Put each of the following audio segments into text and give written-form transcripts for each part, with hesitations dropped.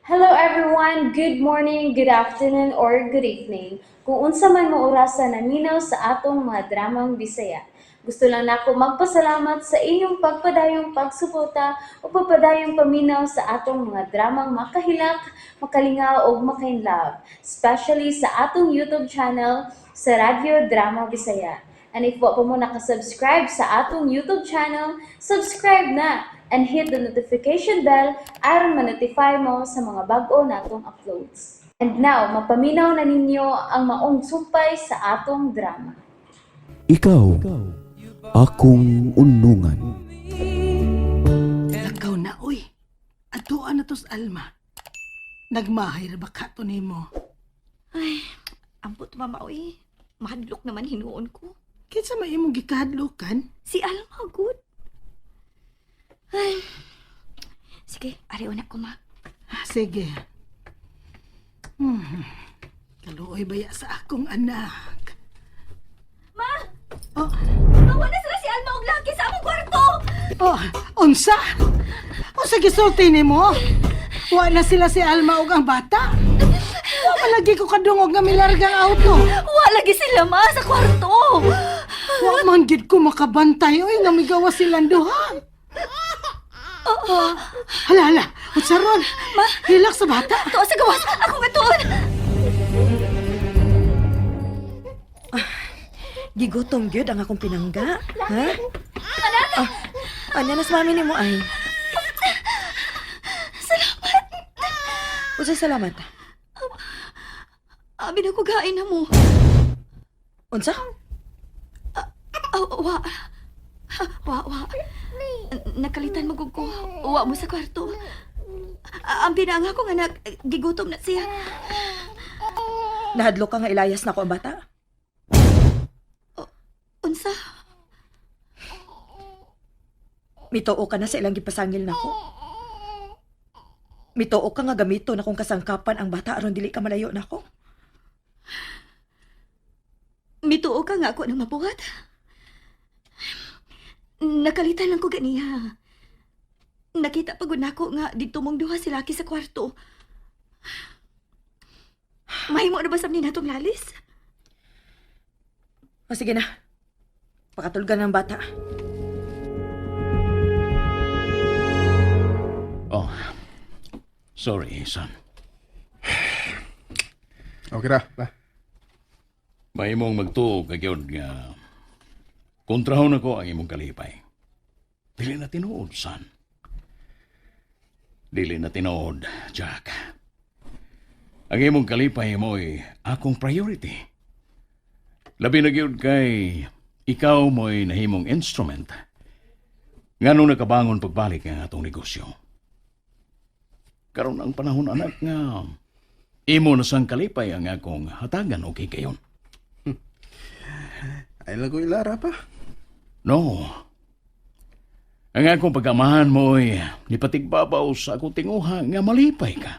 Hello everyone! Good morning, good afternoon, or good evening. Kung unsa man mo orasa naminaw sa atong mga dramang Bisaya. Gusto lang nako magpasalamat sa inyong pagpadayong pagsuporta o pagpadayong paminaw sa atong mga dramang makahilak, makalingaw ug makainlove, especially sa atong YouTube channel sa Radyo Drama Bisaya. And if wa pa mo nakasubscribe sa atong YouTube channel, subscribe na and hit the notification bell aron ma-notify mo sa mga bag-o natong uploads. And now, mapaminaw na ninyo ang maong sumpay sa atong drama. Ikaw, akong unungan. Lakaw na, uy. Atuan na to sa Alma. Nagmahay ra ba ka to nimo? Ay, ambot, mama, uy. Mahadlok naman hinuon ko. Kinsa may imong gikahadlokan? Si Alma, good. Ay. Sige, ari na ko, ma. Ah, sige. Kaluoy baya sa akong anak. Ma! Oh, Mawa na sila si Alma og laki sa among kwarto! Oh, unsa? Unsa gisulti nimo? Wa na sila si Alma ug ang bata? Wa man lagi ko kadungog nga milargang auto. Wa lagi sila, ma, sa kwarto! Wa man gid ko makabantay oy nga migawa silang duha. Oh, hala, hala, unsa ron? Ma! Hilak sa bata. Tuo sa gawas! Ako nga tuon! Gigutom gyud ang akong pinangga. Ha? Ah, anya nas mami nimo ay. Salamat! Unsay salamat? Abi na ko gain na mo. Unsa? Ah, wa. Wa, wa. Nakalitan magug ko. Wa mo sa kwarto. Ah, ang pinanga ko nga anak, gigutom na siya. Nahadlok ka nga ilayas na ko ang bata? Unsa? Mituo ka na sa ilang gipasangil nako. Mituo ka nga gamito na kung kasangkapan ang bata aron dili ka malayo nako. Mituo ka nga ako ng mabuhat. Nakalitan lang ko ganiha. Nakita pagod nako nga dito mong duha si Lucky sa kwarto. Mahimo na ba sa ni natong lalis? O sige na. Pakatulgan ng bata. Oh, sorry, son. Okay ra, ba? Mahimong magtuo ka gyud nga kontrahon ako ang imong kalipay. Dili na tinuod, son. Dili na tinuod, Jack. Ang imong kalipay mo'y akong priority. Labi na gyud kay ikaw mo'y nahimong instrument nganong nakabangon pagbalik ang atong negosyo. Karon ang panahon, anak, nga imo na sang kalipay ang akong hatagan, okay kayon. Ay lang ko ilara pa. No. Ang akong pagkamahan mo'y nipatigbabaw sa akong tinguha nga malipay ka.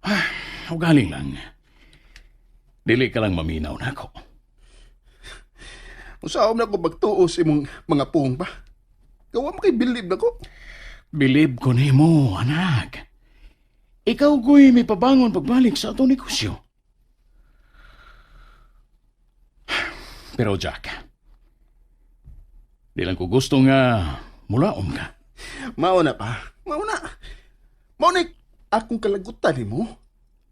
Ah, ugaling lang. Dili ka lang maminaw nako. Usaom na ko magtuo sa imong mga puhong pa. Gawa mo kay bilib na ko. Bilib ko nimo, anak. Ikaw ko'y may pabangon pagbalik sa atong negosyo. Pero Jack, di lang ko gusto nga mulaom ka. Mao na pa. Mao na. Mao na akong kalagutan nimo.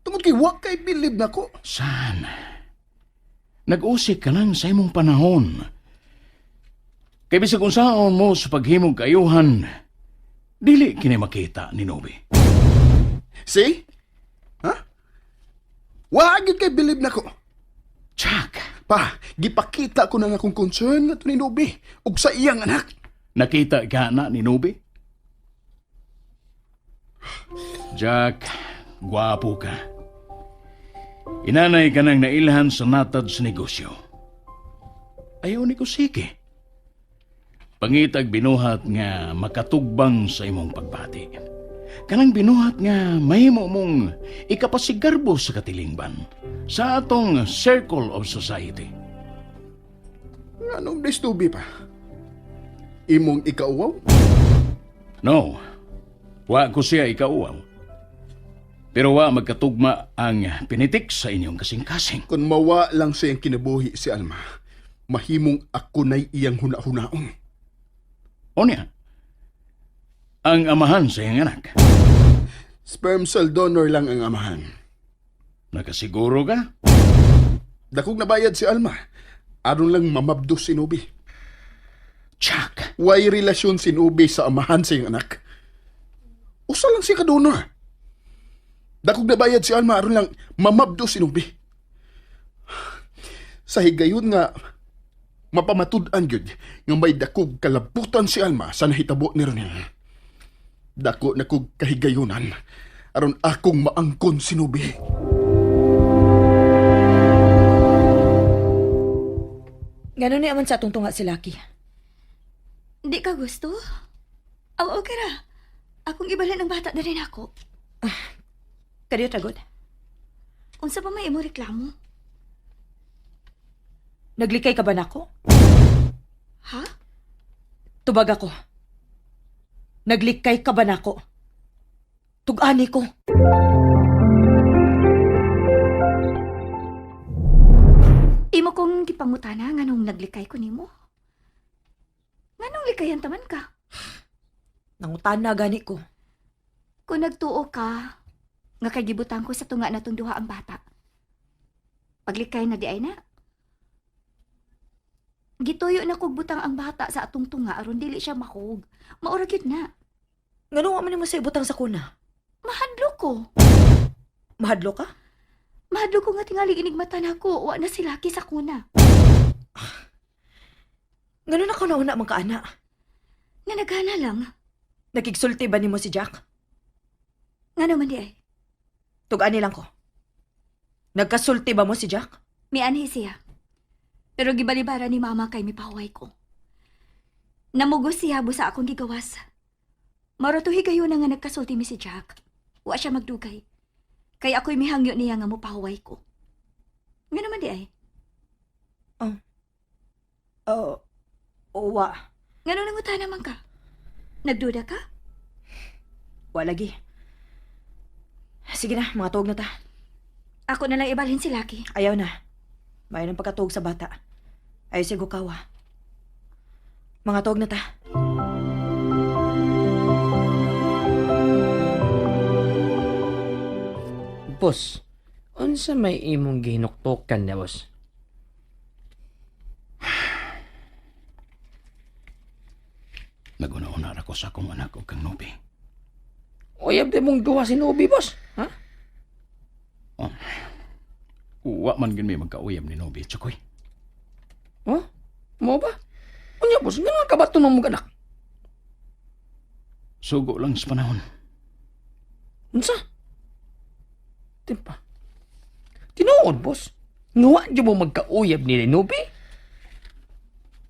Tungod kay wa kay bilib na ko. San? Nag-usik ka lang sa imong panahon. Kay bisag unsaon mo sa paghimog kaayuhan, dili kini makita ni Nobi. See? Ha? Wa gyud kay bilib na ko. Jack, Pa, gipakita ko na nga akong concern nga ni Nobi ug sa iyang anak. Nakita ka na ni Nobi? Jack, gwapo ka. Inanay ka nang nailhan sa natad sa negosyo. Ayaw ni Kusiki. Pangitag binuhat nga makatugbang sa imong pagbati. Kanang binuhat nga mahimo mong ikapasigarbo sa katilingban sa atong circle of society. Anong distubi pa? Imong ikauwaw? No. Wa ko siya ikauwaw. Pero wa magkatugma ang pinitik sa inyong kasing-kasing. Kung mawa lang sa iyang kinabuhi si Alma, mahimong ako na'y iyang huna-hunaon. O niya, ang amahan sa iyang anak. Sperm cell donor lang ang amahan. Nakasiguro ka? Dakog na bayad si Alma. Aron lang mamabdo si Nubi. Jack, Way relasyon si Nubi sa amahan sa iyang anak. Usa lang siya ka-donor. Dakog na bayad si Alma aron lang mamabdo si Nubi. Sa higayon nga mapamatud-an gyud nga may dakog kalabutan si Alma sa nahitabo ni Ronel. Dako na kog kahigayunan aron akong maangkon si Nubi. Ngano ni aman sa atong tunga si Lucky? Di ka gusto? Aw, okay ra. Akong ibalhin ang bata na rin ako. Kadiyo tagod. Unsa pa may imo reklamo? Naglikay ka ba nako? Ha? Tubag ako. Naglikay ka ba nako? Tug-ani ko. Imo kong gipangutana nganong naglikay ko nimo. Nganong likayan taman ka? Nangutana gani ko. Kung nagtuo ka, nga kay gibutang ko sa tunga natong duha ang bata. Paglikay na di ay na. Gituyo na kog butang ang bata sa atong tunga aron dili siya mahug. Maura gyud na. Ngano wa man nimo sa ibutang sa kuna? Mahadlo ko. Mahadlo ka? Mahadlo ko nga tingali inigmata nako, wa na si Lucky sa kuna. Ngano na ka nauna man kaana? Nga nagana lang. Nagigsulti ba nimo si Jack? Nga naman di ay. Tug-ani lang ko. Nagkasulti ba mo si Jack? Mianhi siya. Pero gibalibara ni mama kay mipahuway ko. Namugos siya busa akong gigawas. Marotuhi kayo na nga nagkasulti mi si Jack. Wa siya magdugay. Kay ako'y mihangyo niya nga mupahuway ko. Nga naman di ay. Oo. Wa. Nga nung nanguta naman ka? Nagduda ka? Wa lagi. Sige na, mga tuog na ta. Ako na lang ibalhin si Lucky. Ayaw na. Mayo ng pagkatuog sa bata. Ayaw siya gukawa. Mga tuog na ta. Boss, unsa may imong gihinuktukan na, boss? Naguna-una ra ko sa akong anak og kang Nubi. Uyab di mong duha si Nobi, boss. Ha? Wa man gin may magkauyab ni Nubi, Chukoy. Oh? Mo ba? Unya, boss, ngano ka ba tunong mong anak? Sugo lang sa panahon. Unsa? Timpa. Tinuod, boss. Nuwa di mo magkauyab ni Nobi?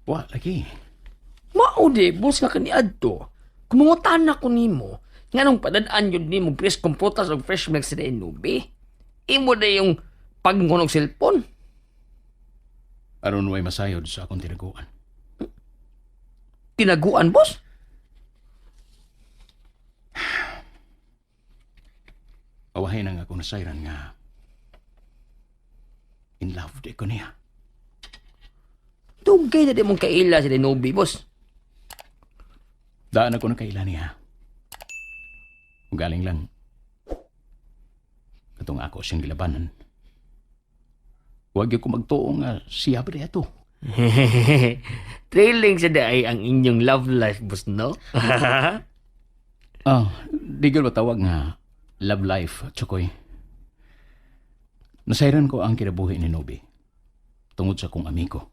Wa lagi. Mao di, boss nga kaniadto. Kumungutan na ko nimo. Nganong padadaan yun nimo fresh computas og fresh milk sa Nobi? Imo na yung pagngunog cellphone. Aron way masayod sa akong tinaguan. Tinaguan, boss? Awahin ang akong nasayran nga in love di ko niya. Dugay na di mong kaila sa Nobi, boss. Daan ako nakaila niya. Galing lang. Katong ako siyang gilabanan. Huwag ko magtuo nga siya ba ato. Trailing sa daay ang inyong love life, boss, no? Ah, di gyud ba tawag nga love life, Chokoy. Nasayran ko ang kinabuhi ni Nobi tungod sa kong amigo.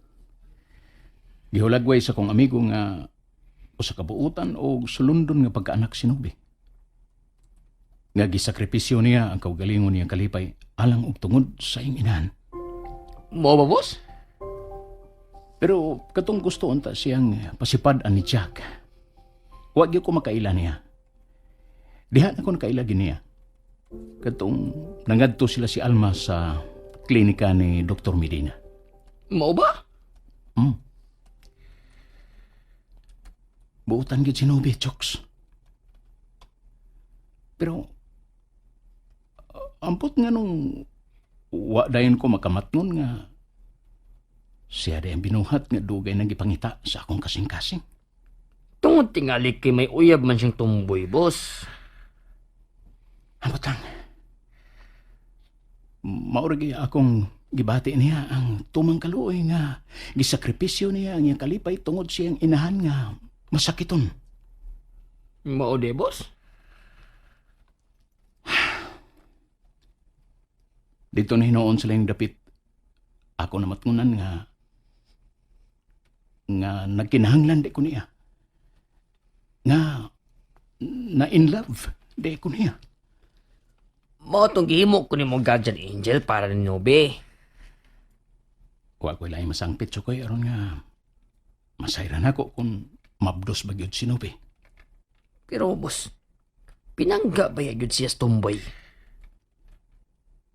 Gihulagway sa kong amigo nga usa ka buutan o sulundon nga pagkaanak si Nobi. Nga gisakripisyo niya ang kaugalingon niyang kalipay alang og tungod sa iyang inahan. Mo ba, boss? Pero katong gusto unta siyang pasipad-an ni Jack. Wa gyud ko makaila niya. Diha na ko nakaila gyud niya. Katong nangadto sila si Alma sa klinika ni Dr. Medina. Mo ba? Buutan gyud si Nobi, Chokes. Pero ampot nga nung wa dayon ko makamatngon nga siya di ang binuhat nga dugay nang gipangita sa akong kasing-kasing. Tungod tingali kay may uyab man siyang tumboy, boss. Ambot lang. Mauragi akong gibati niya ang tumang kaluoy nga gisakripisyo niya ang iyang kalipay tungod siyang inahan nga masakiton. Mao di, boss? Dito na hinuon sila yung dapit. Ako namatngunan nga nga nagkinahanglan di ko niya. Nga na in love di ko niya. Mao tong gihimo ko nimo guardian angel para ni Nobe. Wa ko'y laing masangpit sukoy aron nga masayran ako kung mabdos ba gyud si Nobe. Pero boss, pinangga ba gyud siya sa tumboy?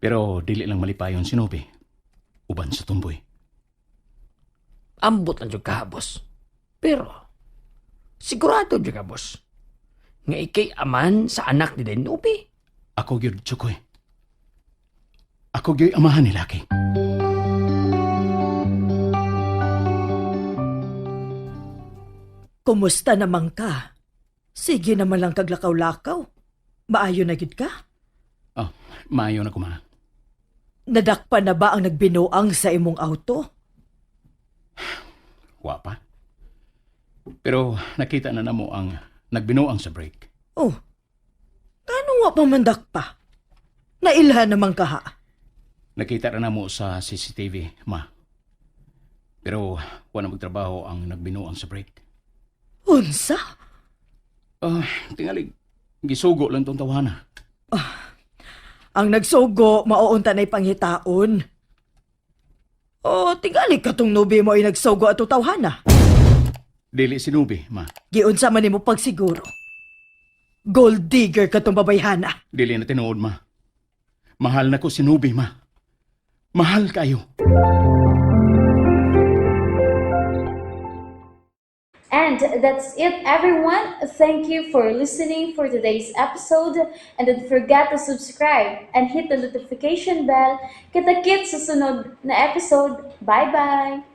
Pero dili lang malipayon si Nobe. Uban sa tumboy. Ambot lang jud ka, boss. Pero sigurado jud ka, boss, nga ikay aman sa anak ni Denobe. Ako gyud sukoy. Ako gyud amahan ni Lucky. Kumusta naman ka? Sige naman lang kaglakaw-lakaw. Maayo na gid ka? Oh, maayo na ko ma. Nadakpan na ba ang nagbinuang sa imong auto? Wa pa. Pero nakita na namo ang nagbinuang sa break. Oh, kano wa pa man dakpa? Nailhan naman ka ha? Nakita ra namo sa CCTV, ma. Pero wa na magtrabaho ang nagbinuang sa break. Unsa? Ah, tingali gisugo lang tong tawana. Ang nagsugo, mauunta na'y panghitaon. O, tingali katong nubi mo ay nagsugo at tawhana. Dili sinubi, ma. Giunsa man nimo pagsiguro. Gold digger katong babayhana. Dili na tinuod, ma. Mahal na ko si Nubi, ma. Mahal kayo. And that's it, everyone. Thank you for listening for today's episode. And don't forget to subscribe and hit the notification bell. Kita-kits sa sunod na episode. Bye-bye!